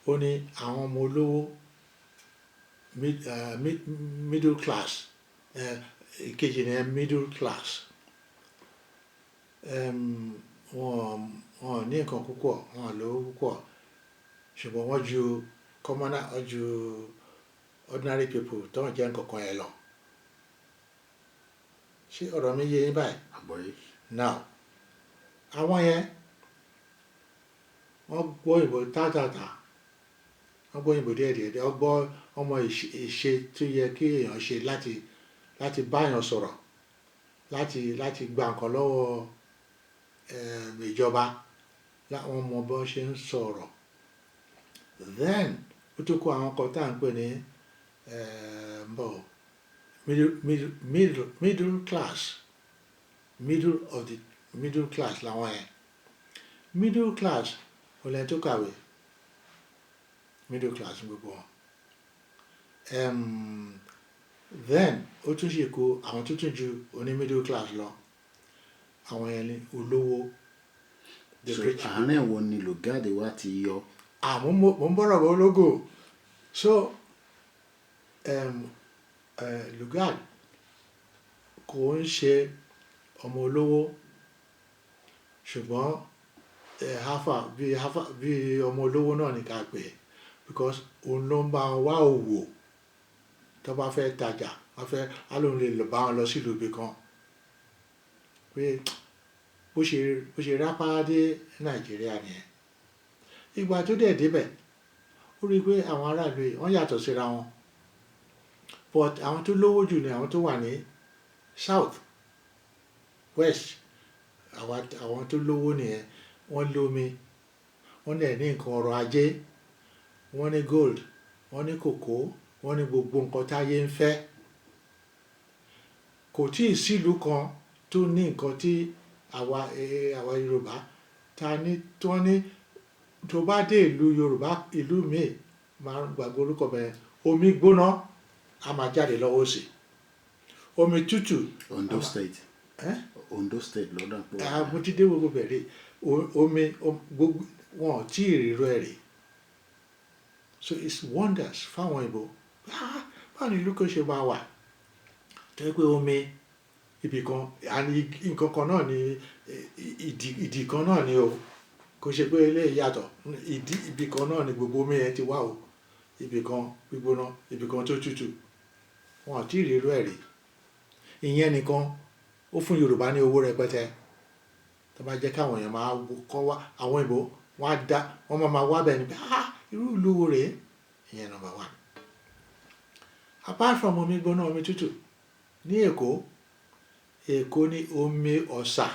Ó ní àwọn ọmọ olówó, middle class, ìkejì ní middle class, wọn ní nǹkan púpọ̀, wọn lówó púpọ̀, ṣùgbọ́n wọ́n ju commoner, wọ́n ju ordinary people tó ń jẹ́ nǹkan kan yẹn lọ. Ṣé ọ̀rọ̀ mi yé yín báyìí? Àgbọ́yé. Now, àwọn yẹn, wọ́n gbọ́ òyìnbó tátàtà, wọ́n gbọ́ òyìnbó díẹ̀ díẹ̀, wọ́n gbọ́ ọmọ ìṣe tó yẹ kí èèyàn ṣe láti báyàn sọ̀rọ̀, láti gba nǹkan lọ́wọ́ ìjọba, láwọn mọ bó ṣe ń sọ̀rọ̀. Then ó tún kó àwọn kan tá à ń pè ní bọ̀ middle class, middle of the middle class làwọn yẹn. Middle class ò lẹ́ni tó kàwé, middle class gbogbo wọn. Then ó tún ṣe kó àwọn tó tún ju oní middle class lọ, àwọn yẹn ní olówó, the So rich. àárín wo ni Lugard wá ti yọ? Àmọ́ mo ń bọ̀rọ̀ bọ̀ ológo. So Lugard kò ń ṣe ọmọ olówó, ṣùgbọ́n hafa bíi hafa bíi ọmọ olówó náà ní ká pè é, because òun ló ń bá wọn wá òwò. Tó bá fẹ́ tajà, wọ́n fẹ́ á lóun lè lọ bá wọn lọ sílùú ibì kan, pé bó ṣe rápálá dé Nàìjíríà nìyẹn. Ìgbà tó dẹ̀ débẹ̀, ó rí i pé àwọn aráàlú yìí, wọ́n yàtọ̀ síra wọn, but àwọn tó lówó jù ni àwọn tó wà ní south west. Àwọn tó lówó nìyẹn. Wọ́n lómi, wọ́n dẹ̀ ní nǹkan ọrọ̀ ajé, wọ́n ní gold, wọ́n ní kòkó, wọ́n ní gbogbo nǹkan táyé ń fẹ́. Kò tí ì sílùú kan tó ní nǹkan tí àwa Yorùbá ta ní tí wọ́n ní. Tó bá dé ìlú Yorùbá, ìlú míì, máa ń gbàgbé orúkọ bẹ́ẹ̀, omi gbóná a máa jáde lọ́wọ́ òsì, omi tútù. Ondo State. Ẹ́? Ondo State lọ́dọ̀ pé. Ah, mo ti dé gbogbo bẹ̀rẹ̀ omi gbogbo wọn ò tí ì rírọ ẹ̀ rí. So it's wonders fáwọn ìbò. Ah, báwo ni ìlú kan ṣe máa wà tó yẹ pé omi ibì kan àní nǹkan kan náà ni, ìdí kan náà ni o, kò ṣe pé eléyìí yàtọ̀, ìdí ibì kan náà ni gbogbo omi yẹn ti wá o, ibì kan gbígbóná, ibì kan tó tútù, wọn ò tí ì rírọ ẹ̀ rí. Ìyẹn nìkan ó fún Yorùbá ní owó rẹpẹtẹ. Tó bá jẹ́ káwọn èèyàn máa kọ́ wá, àwọn ìbò wọ́n á dá, wọ́n máa wá bẹ́ẹ̀ ni pé, ah, irú ìlú wo rèé? Ìyẹn number one. Apart from omi gbóná, omi tútù ní Èkó, Èkó ní omi ọ̀sà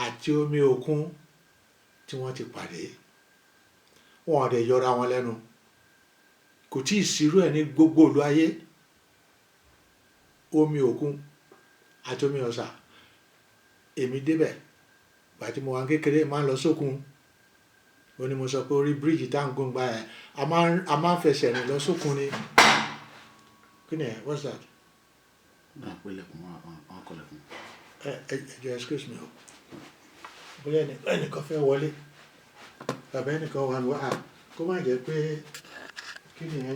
àti omi òkun tí wọ́n ti pàdé, wọn ò dẹ̀ yọra wọn lẹ́nu. Kò tí ì sírú ẹ̀ ní gbogbo ìlú ayé. Omi òkun àti omi ọ̀sà. Èmi débẹ̀ gbà tí mo wà ní kékeré, máa ń lọ sókun. Ó ní mo sọ pé orí bíríìjì tá à ń gùn gbà yẹn, a máa ń fẹsẹ̀ rìn lọ sókun ni. Kí ni ẹ? What's that? Náà pé lẹ̀kùn, wọn kọlẹ̀kùn. Ẹ jọ̀ọ́, excuse me o, bóyá ẹnìkan fẹ́ wọlé tàbí ẹnìkan wà lọ́wọ́, kó má jẹ́ pé kí ni ẹ.